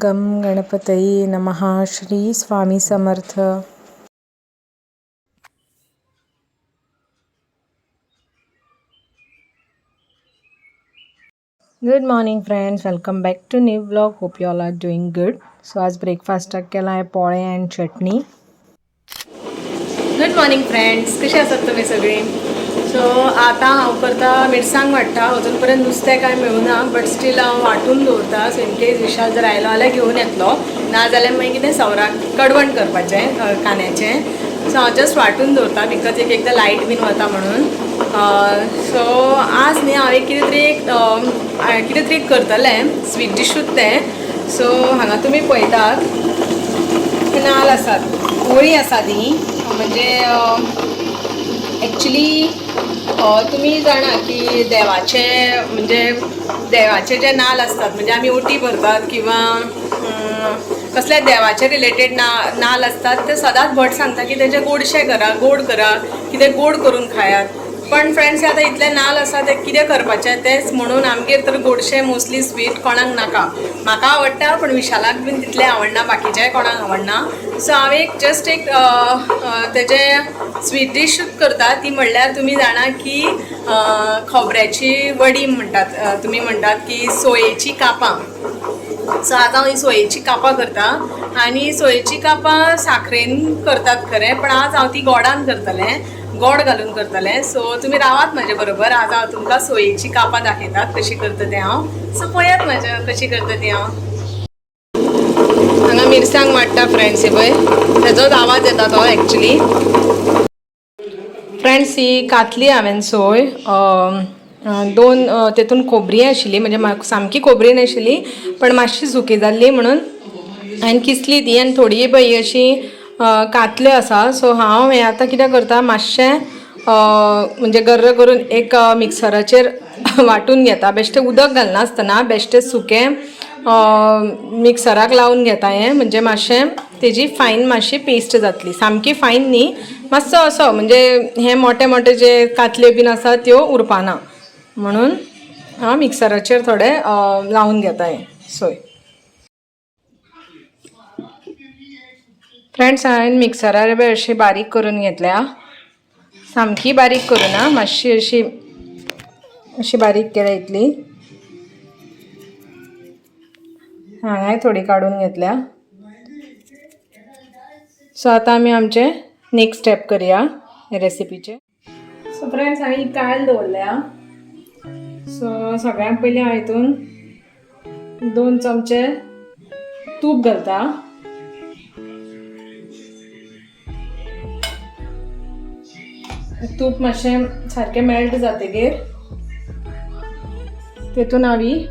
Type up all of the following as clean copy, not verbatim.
गं गणपतये नमः. Shri Swami Samarth. Good morning friends, welcome back to new vlog. Hope you all are doing good. So आज ब्रेकफास्टाक केला आहे पोळे and chutney. Good morning friends, कशी आसात तुमी सगळीं? सो आतां हांव करता मिरसांग वाडटा. अजून पर्यंत नुस्तें कांय मेळुना, बट स्टील हांव वांटून दवरता. सो इन केस विशाल जर आयलो जाल्यार घेवन येतलो, ना जाल्यार मागीर कितें सवराक कडवण करपाचें कांद्याचें. सो हांव जस्ट वांटून दवरता because एक एकदां लायट बीन वता म्हणून. सो आज न्ही हांव एक कितें तरी एक कितें तरी करतलें, स्वीट डिशूच तें. सो हांगा तुमी पळयतात नाल आसात, ओळी आसा ती म्हणजे एक्चुली तुमी जाणा की देवाचे म्हणजे देवाचे जे नाल आसतात, म्हणजे आमी ओटी भरतात किंवा कसल्या देवाचे रिलेटेड ना नाल आसतात, ते सदांच भट सांगता की तेजें गोडशें करा, गोड करा, कितें गोड करून खायात. पण फ्रेंड्स, आतां इतले नाल आसा ते कितें करपाचें तेंच म्हणून आमगेर तर गोडशें मोस्टली स्वीट कोणाक नाका. म्हाका आवडटा पण विशालाक बीन तितलें आवडना, बाकीच्याय कोणाक आवडना. सो हांव एक जस्ट एक तेजें स्वीट डीश करता, ती म्हणल्यार तुमी जाणा की खोबऱ्याची वडी म्हणटात, तुमी म्हणटात की सोयेची कापां. सो आतां हांव ही सोयेची कापां करता आनी सोयेची कापां साखरेन करतात खरें, पण आज हांव ती गोडान करतलें, गोड घालून करतलें. सो तुमी रावात म्हाजे बरोबर, आज हांव तुमकां सोयेची कापां दाखयतात कशी करता तें हांव. सो पळयात म्हाज्या कशी करता ती हांव. हांगा मिरसांग वाडटा फ्रेंड्स, हे पळय तेजोच आवाज येता तो एक्चुली. फ्रेंड्स, ही कातली हांवें सोय दोन तेतून खोबरी आशिल्ली, म्हणजे म्हाका सामकी खोबरी नाशिल्ली पण मातशी सुकी जाल्ली म्हणून हांवें किसली ती आनी थोडी पळय अशी कातल्यो आसा. सो हांव हें आतां कितें करता, मातशें म्हणजे गर्र करून एक मिक्सराचेर वांटून घेता. बेश्टें उदक घालनासतना बेश्टें सुकें मिक्सराक लावन घेता हें, म्हणजे मातशें तेजी फायन मातशी पेस्ट जातली. सामकी फायन न्ही, मातसो असो म्हणजे हे मोठे मोठे जे कातल्यो बीन आसा त्यो उरपाना म्हणून हांव मिक्सराचेर थोडें लावन घेता हें सोय. फ्रेंड्स, हांवें मिक्सरार बी अशी बारीक करून घेतल्या, सामकी बारीक करुना, मातशी अशी अशी बारीक केल्या इतली. हांगाय थोडी काडून घेतल्या. सो आतां आमी आमचें नेक्स्ट स्टेप करया रेसिपीचें. सो फ्रेंड्स, हांवें ही कायल दवरल्या. सो सगळ्यांत पयलीं हांव हितून 2 चमचे तूप घालता. तूप मातशें सारकें मेल्ट जातकीर तेतून हांव ही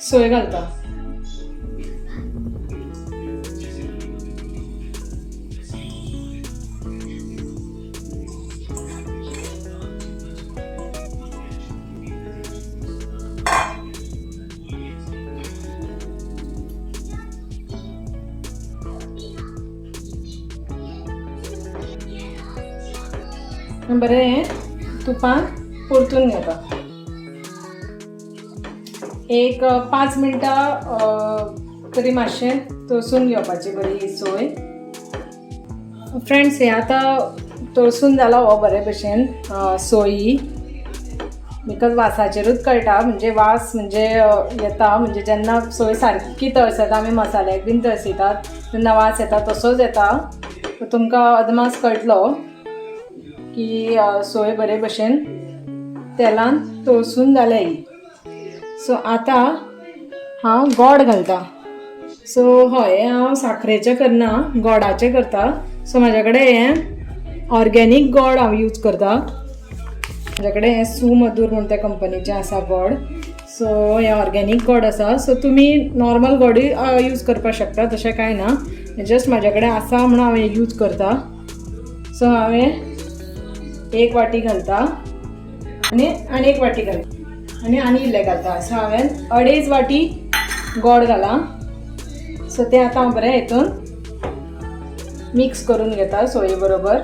सोय घालता. बरें हें तुपान परतून घेता. एक 5 मिनटां तरी मातशें तळसून घेवपाची बरी ही सोय. फ्रेंड्स, हें आतां तळसून जाला हो बरे भशेन सोयी, because वासाचेरूच कळटा, म्हणजे वास म्हणजे येता, म्हणजे जेन्ना सोय सारकी तळसता, आमी मसाल्याक बीन तळसयतात तेन्ना वास येता तसोच येता. तुमकां अदमास कळटलो की सोय बरे भशेन तेलान तळसून जाल्या ही. सो आतां हांव गोड घालता. सो हय, हांव साखरेचें करना, गोडाचें करता. सो म्हाजे कडेन हें ऑर्गेनीक गोड हांव यूज करता. म्हाजे कडेन हें सुमधूर म्हूण त्या कंपनीचें आसा गोड. सो हें ऑर्गेनीक गोड आसा. सो तुमी नॉर्मल गोडूय यूज करपाक शकता, तशें कांय ना, जस्ट म्हाजे कडेन आसा म्हणून हांव हें यूज करता. सो हांवें 1 वाटी घालता आनी आनी 1 वाटी घालता आनी आनी इल्लें घालता. सो हांवें 2.5 वाटी गोड घाला. सो तें आतां हांव बरें हितून मिक्स करून घेता सोये बरोबर.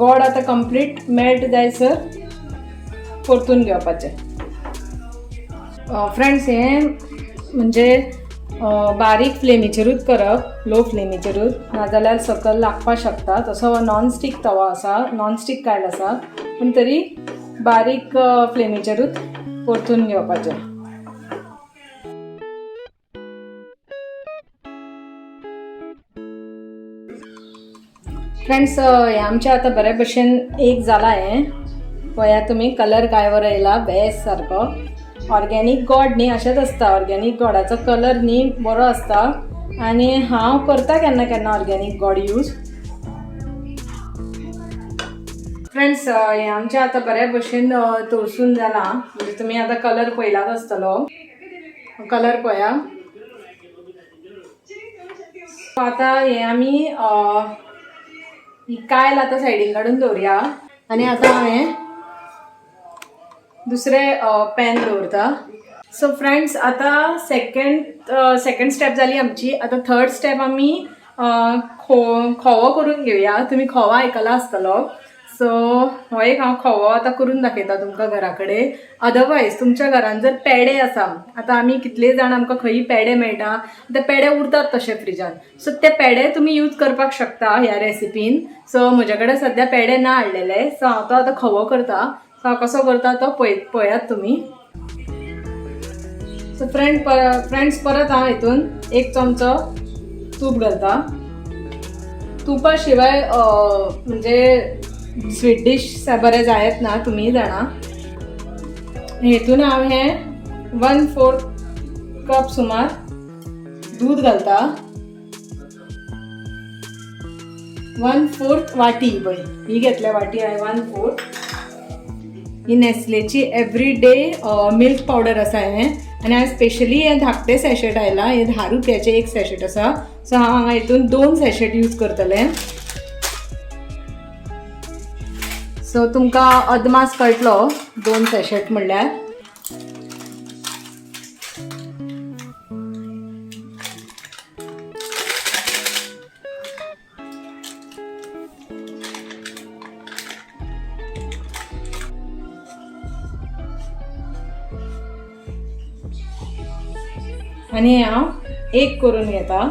गोड आतां कंप्लीट मेल्ट जायसर परतून घेवपाचें. फ्रेंड्स, हें म्हणजे बारीक फ्लेमीचेरूच करप, लो फ्लेमीचेरूच, नाजाल्यार सकयल लागपाक शकता. तसो हो नॉनस्टीक तवा आसा, नॉनस्टीक कायल आसा, पूण तरी बारीक फ्लेमीचेरूच परतून घेवपाचें. फ्रेंड्स, हें आमचें आतां बरे भशेन एक जालां. हें पळयात तुमी, कलर काय बरो येयला, बेस्ट सारको. ऑर्गेनीक गोड न्ही अशेंच आसता, ऑर्गेनीक गोडाचो कलर न्ही बरो आसता आनी हांव करता केन्ना केन्ना ऑर्गेनीक गोड यूज. फ्रेंड्स, हें आमचें आतां बरे भशेन तळसून जालां. म्हणजे तुमी आतां कलर पळयलाच आसतलो, कलर पळया. आतां हें आमी ही कायल आतां सायडीन काडून दवरया आनी आतां हांवें दुसरें पॅन दवरता. सो फ्रेंड्स, आतां सेकंड स्टेप जाली आमची. आतां थर्ड स्टेप आमी खोवो करून घेवया. तुमी खोवो आयकला आसतलो. सो हो एक हांव खोवो आतां करून दाखयता तुमकां घरा कडेन. अदरवायज तुमच्या घरान जर पेडे आसा, आतां आमी कितले जाण आमकां खंयी पेडे मेळटा, ते पेडे उरतात तशे फ्रिजान, सो ते पेडे तुमी यूज करपाक शकता ह्या रेसिपीन. सो म्हज्या कडेन सद्या पेडे ना हाडलेले, सो हांव तो आतां खोवो करता. सो हांव कसो करता तो पळयात तुमी. सो फ्रेंड्स, परत हांव हितून एक चमचो तूप घालता. तुपा शिवाय म्हणजे स्वीट डीश बरें जायत ना, तुमी जाणा. हेतून हांव हें 1/4 कप सुमार दूद घालता. 1/4 वाटी पळय ही घेतल्या वाटी हांवें 1/4. ही नेस्लेची एवरी डे मिल्क पावडर आसा हें, आनी हांवें स्पेशली हें धाकटें सॅशेट आयलां, हें 10 रुपयाचें एक सॅशेट आसा. सो हांव हांगा हितून 2 सॅशेट यूज करतलें. सो तुमकां अदमास कळटलो 2 सॅशेट म्हणल्यार. आनी हांव एक करून घेता.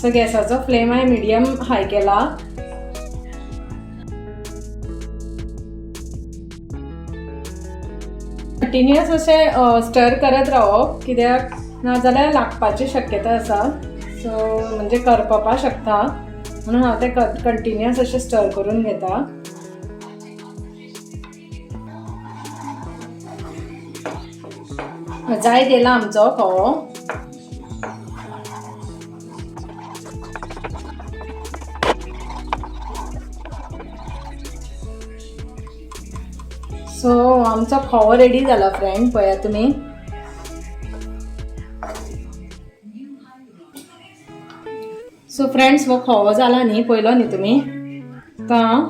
सो गॅसाचो फ्लेम हांवें मिडियम हाय केला. कंटिन्युअस अशें स्टर करत रावप, कित्याक नाजाल्यार लागपाची शक्यता आसा. सो म्हणजे करपपाक शकता, म्हणून हांव तें कंटिन्युअस अशें स्टर करून घेता. जायत येयला आमचो खोवो. सो आमचो खोवो रेडी जाला फ्रेंड, पळया तुमी. सो फ्रेंड्स, हो खोवो जाला न्ही, पळयलो न्ही तुमी, तो हांव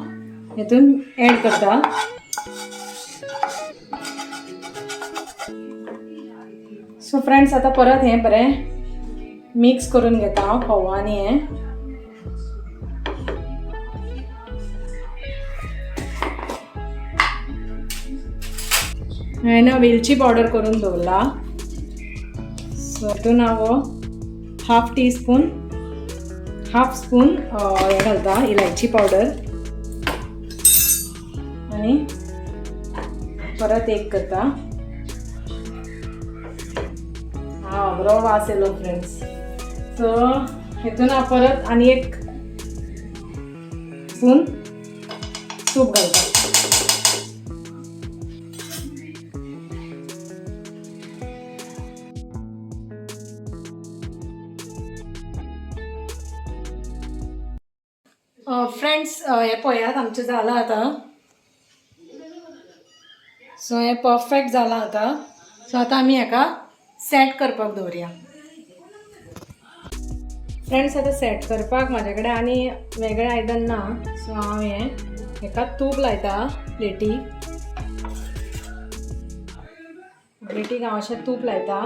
हेतून एड करता. सो फ्रेंड्स, आतां परत हें बरें मिक्स करून घेता हांव खोवो आनी हें. हांवें ना वेलची पावडर करून दवरला. सो हितून हांव half tea spoon, half spoon हें घालता, इलायची पावडर, आनी परत एक करता. हा बरो वास येयलो फ्रेंड्स. सो हितून हांव परत आनी एक स्पून तूप घालता. फ्रेंड्स, हें पळयात आमचें जालां आतां. सो हें परफेक्ट जालां आतां. सो आतां आमी हेका सेट करपाक दवरया. फ्रेंड्स, आतां सेट करपाक म्हाजे कडेन आनी वेगळें आयदन ना. सो हांव हें हेका तूप लायता प्लेटीक. प्लेटीक हांव अशें तूप लायता.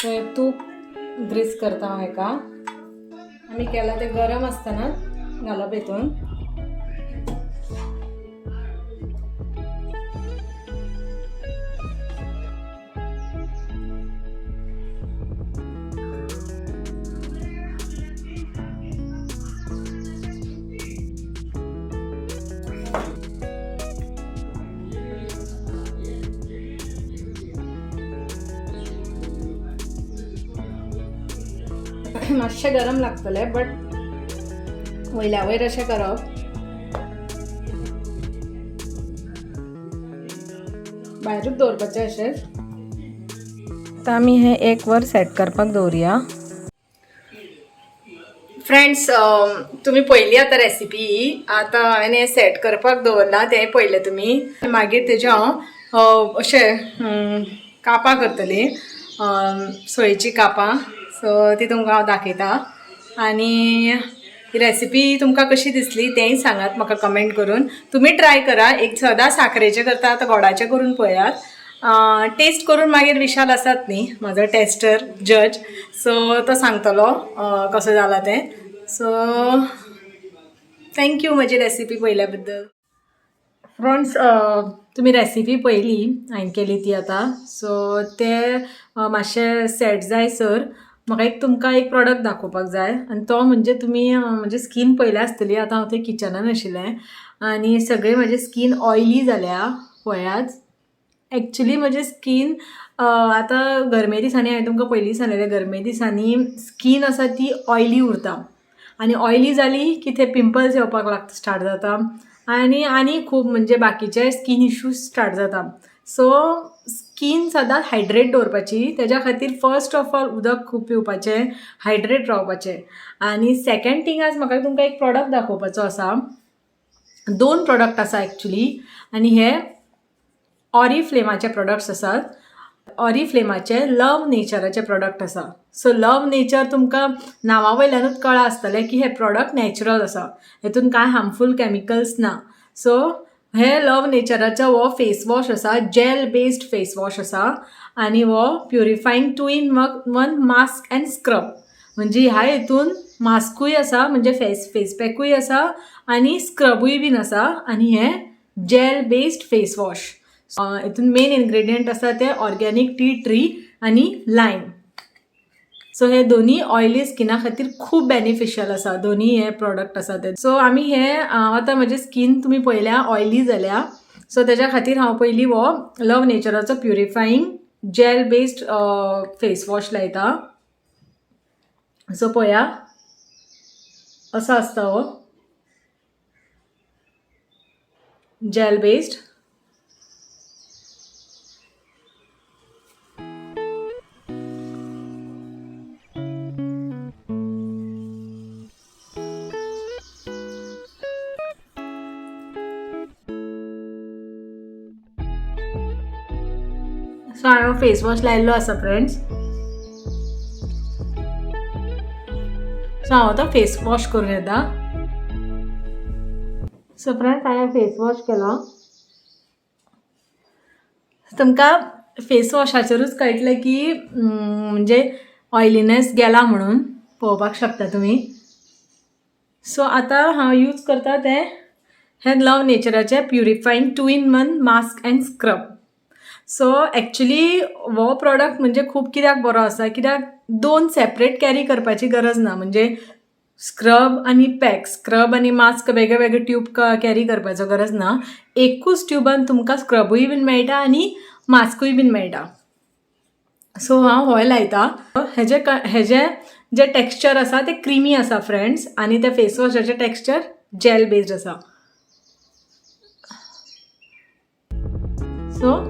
सो हें तूप ग्रीस करता हांव हेका. आमी केलां तें गरम आसतना घालप हितून. मातशें गरम लागतलें, बट वयल्या वयर अशें करप. भायरूच दवरपाचें अशेंच. आतां आमी हें एक वर सेट करपाक दवरुया. फ्रेंड्स, तुमी पळयली आतां रेसिपी. आतां हांवें हें सेट करपाक दवरलां तें पळयलें तुमी. मागीर तेजें हांव अशें कापां करतलीं, सोयेचीं कापां. सो ती तुमकां हांव दाखयता. आनी ही रेसिपी तुमकां कशी दिसली तेंय सांगात म्हाका कमेंट करून. तुमी ट्राय करा. एक सदां साकरेचें करता, आतां गोडाचें करून पळयात. टेस्ट करून मागीर विशाल आसात न्ही म्हाजो टेस्टर जज, सो तो सांगतलो कसो जाला तें. सो thank you म्हजी रेसिपी पळयल्या बद्दल. फ्रेंड्स, तुमी रेसिपी पळयली हांवें केली ती आतां. सो ते मातशें सेट जाय सर म्हाका एक तुमकां एक प्रोडक्ट दाखोवपाक जाय. आनी तो म्हणजे तुमी म्हजी स्कीन पळयल्या आसतली. आतां हांव थंय किचनान आशिल्लें आनी सगळी म्हजी स्कीन ऑयली जाल्या पळयात. एक्चुली म्हजी स्कीन आतां गरमे दिसांनी, हांवें तुमकां पयलीं सांगलेलें, गरमे दिसांनी स्कीन आसा ती ऑयली उरता आनी ऑयली जाली की ते पिंपल्स येवपाक लागता, स्टार्ट जाता आनी आनी खूब म्हणजे बाकीचे स्कीन इश्यूज स्टार्ट जाता. सो स्कीन सदांच हायड्रेट दवरपाची. तेज्या खातीर फर्स्ट ऑफ ऑल उदक खूब पिवपाचें, हायड्रेट रावपाचें. आनी सेकेंड थींग, आज म्हाका तुमकां एक प्रोडक्ट दाखोवपाचो आसा. दोन प्रोडक्ट आसा एक्चुली आनी हे ऑरिफ्लेमाचे प्रोडक्ट्स आसात. ऑरिफ्लेमाचे लव नेचराचे प्रोडक्ट आसा. सो लव नेचर तुमकां नांवा वयल्यानूच कळ्ळां आसतलें की हे प्रोडक्ट नॅचरल आसा, हेतून कांय हार्मफूल कॅमिकल्स ना. सो हे लव नेचराचो हो फेस वॉश आसा, जेल बेस्ड फेस वॉश आसा आनी हो purifying 2 in 1 mask and scrub. म्हणजे ह्या हितून मास्कूय आसा, म्हणजे फेस पॅकूय आसा आनी स्क्रबूय बीन आसा. आनी हे जेल बेस्ड फेस वॉश, हितून मेन इन्ग्रेडियंट आसा ते ऑर्गेनीक टी ट्री आनी लायम. सो हे दोनी ऑयली स्किना खातीर खूब बेनिफिशियल आसा, दोनी हे प्रोडक्ट आसा ते. सो आमी हे आतां म्हजी स्कीन तुमी पळयल्या ऑयली जाल्या. सो तेज्या खातीर हांव पयलीं हो लव नेचराचो purifying gel based face wash लायता. सो पळया असो आसता हो जेल बेस्ड. सो हांवें फेस वॉश लायिल्लो आसा फ्रेंड्स. सो हांव आतां फेस वॉश करून येता. सो फ्रेंड्स, हांवें फेस वॉश केलो. तुमकां फेस वॉशाचेरूच कळटलें की म्हणजे ऑयलीनेस गेला म्हणून, पळोवपाक शकता तुमी. सो आतां हांव यूज करता तें हें love नेचराचें purifying 2 in 1 mask and scrub. So actually हो प्रोडक्ट म्हणजे खूब कित्याक बरो आसा, कित्याक दोन सेपरेट कॅरी करपाची गरज ना. म्हणजे स्क्रब आनी पॅक, स्क्रब आनी मास्क वेगळे वेगळे ट्यूब कॅरी करपाचो गरज ना. एकूच ट्युबान तुमकां स्क्रबूय बीन मेळटा आनी मास्कूय बीन मेळटा. सो हांव होय लायता. हेजे जे टेक्स्चर आसा ते क्रिमी आसा फ्रेंड्स आनी त्या फेस वॉशाचें टेक्स्चर जेल बेस्ड आसा. सो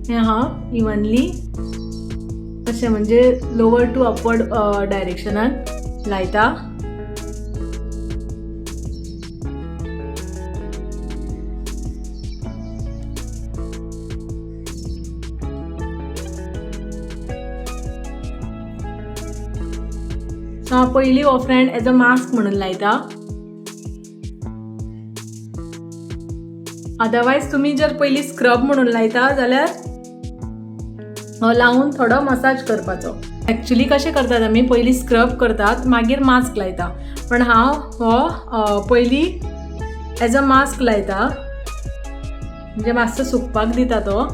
हें हांव इवनली अशें म्हणजे लोवर टू अपवर्ड डायरेक्शनान लायता. सो हांव पयलीं हो फ्रेंड एज अ मास्क म्हणून लायता. अदरवायज तुमी जर पयलीं स्क्रब म्हणून लायता जाल्यार हो लावन थोडो मसाज करपाचो. एक्चुली कशें करतात आमी, पयलीं स्क्रब करतात मागीर मास्क लायता, पण हांव हो पयलीं एज अ मास्क लायता, म्हणजे मातसो सुकपाक दिता तो.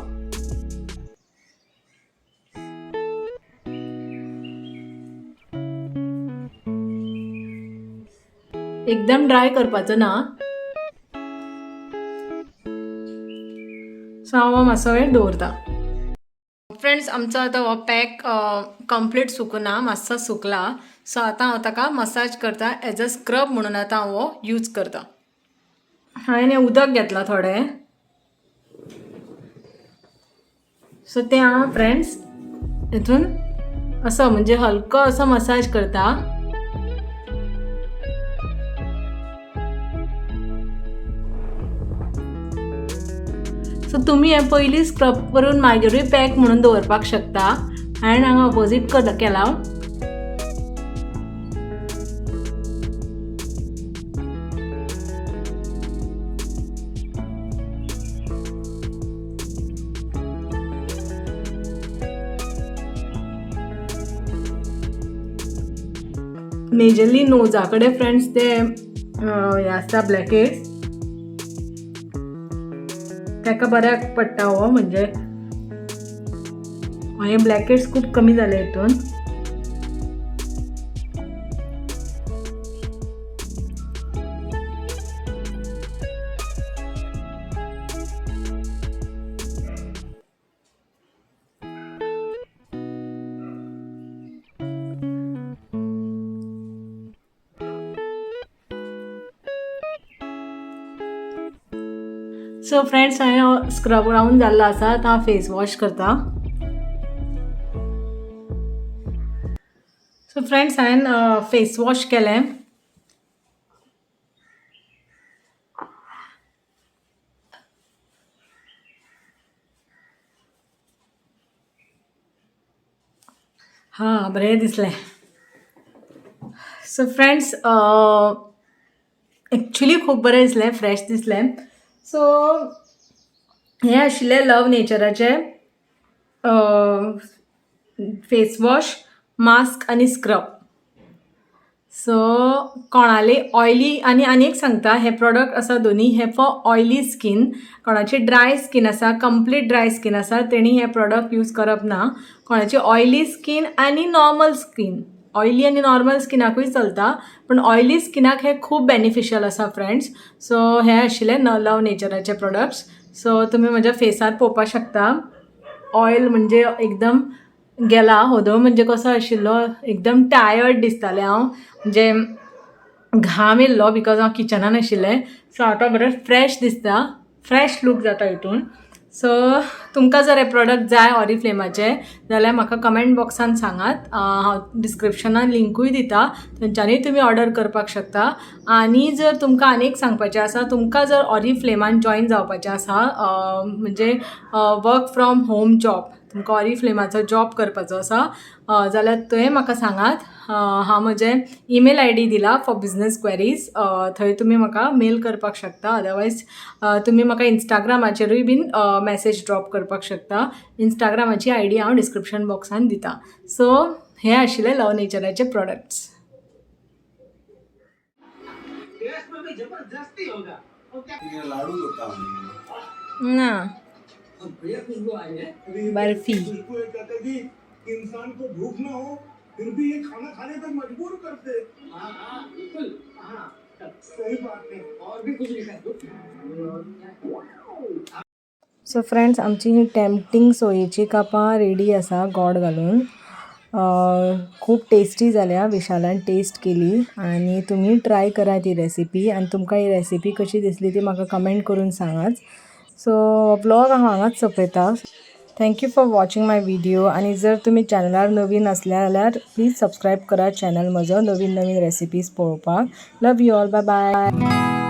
एकदम ड्राय करपाचो ना. सो हांव मातसो वेळ दवरता. फ्रेंड्स, आमचो आतां हो पॅक कंप्लीट सुकना, मातसो सुकला. सो आतां हांव ताका मसाज करता, एज अ स्क्रब म्हणून आतां हांव हो यूज करता. हांवें हें उदक घेतलां थोडें. सो तें हांव फ्रेंड्स हितून असो म्हणजे हलको असो मसाज करता. सो तुमी हें पयलीं स्क्रब करून मागीरूय पॅक म्हणून दवरपाक शकता. हांवें हांगा ऑपोजीट केला. मेजरली नोजा कडेन फ्रेंड्स ते हे आसता ब्लॅकहेड्स, ताका बऱ्याक पडटा हो. म्हणजे हे ब्लॅकहेड्स खूब कमी जाले हितून. सो फ्रेंड्स, हांवें स्क्रब लावन जाल्लो आसा, आतां हांव फेस वॉश करता. सो फ्रेंड्स, हांवें फेस वॉश केलें. हां, बरें दिसलें. सो फ्रेंड्स, एक्चुली खूब बरें दिसलें, फ्रेश दिसलें. सो हें आशिल्लें लव नेचराचें फेस वॉश, मास्क आनी स्क्रब. सो कोणाले ऑयली आनी आनी एक सांगता, हे प्रोडक्ट आसा दोनी हे फॉर ऑयली स्कीन. कोणाची ड्राय स्कीन आसा, कंप्लीट ड्राय स्कीन आसा, तेणी हे प्रोडक्ट यूज करप ना. कोणाची ऑयली स्कीन आनी नॉर्मल स्कीन, ऑयली आनी नॉर्मल स्किनाकूय चलता, पूण ऑयली स्किनाक हे खूब बेनिफिशियल आसा फ्रेंड्स. सो हे आशिल्ले लव नेचराचे प्रोडक्ट्स. सो तुमी म्हज्या फेसार पळोवपाक शकता, ऑयल म्हणजे एकदम गेला. होदोळ म्हणजे कसो आशिल्लो, एकदम टायर्ड दिसतालें हांव, म्हणजे घाम येयल्लो because हांव किचनान आशिल्लें. सो आतां बरें फ्रेश दिसता, फ्रेश लूक जाता हितून. सो तुमकां जर हे प्रोडक्ट जाय ऑरिफ्लेमाचे जाल्यार म्हाका कमेंट बॉक्सान सांगात. हांव डिस्क्रिप्शनान लिंकूय दिता, थंयच्यानूय तुमी ऑर्डर करपाक शकता. आनी जर तुमकां आनीक सांगपाचें आसा, तुमकां जर ऑरिफ्लेमान जॉयन जावपाचें आसा, म्हणजे वर्क फ्रॉम होम जॉब, तुमकां ऑरिफ्लेमाचो जॉब करपाचो आसा जाल्यार तुवें म्हाका सांगात. हांव म्हजें ईमेल आयडी दिला फॉर बिजनस क्वेरीज, थंय तुमी म्हाका मेल करपाक शकता. अदरवायज तुमी म्हाका इंस्टाग्रामाचेरूय बीन मॅसेज ड्रॉप करपाक शकता. इंस्टाग्रामाची आयडी हांव डिस्क्रिप्शन बॉक्सान दिता. सो हे आशिल्ले लव नेचराचे प्रोडक्ट्स. लाडू होता. ना बर्फी. खुशबू ये कहते कि इंसान को भूख ना हो फिर भी ये खाना खाने पे मजबूर करते. हाँ हाँ, बिल्कुल हाँ. सही बात है. और भी कुछ लिखा है. सो फ्रेंड्स, आमची ही टेम्पटींग सोयेची कापां रेडी आसा गोड घालून. खूब टेस्टी जाल्या. विशालान टेस्ट केली आनी तुमी ट्राय करा ती रेसिपी. आनी तुमकां ही रेसिपी कशी दिसली ती म्हाका कमेंट करून सांगात. सो व्लॉग हांव हांगाच सोंपयता. Thank you for watching my video. आनी जर तुमी चॅनलार नवीन आसल्या जाल्यार प्लीज सबस्क्रायब करा चॅनल म्हजो नवीन नवीन रेसिपीज पळोवपाक. Love you all, bye bye.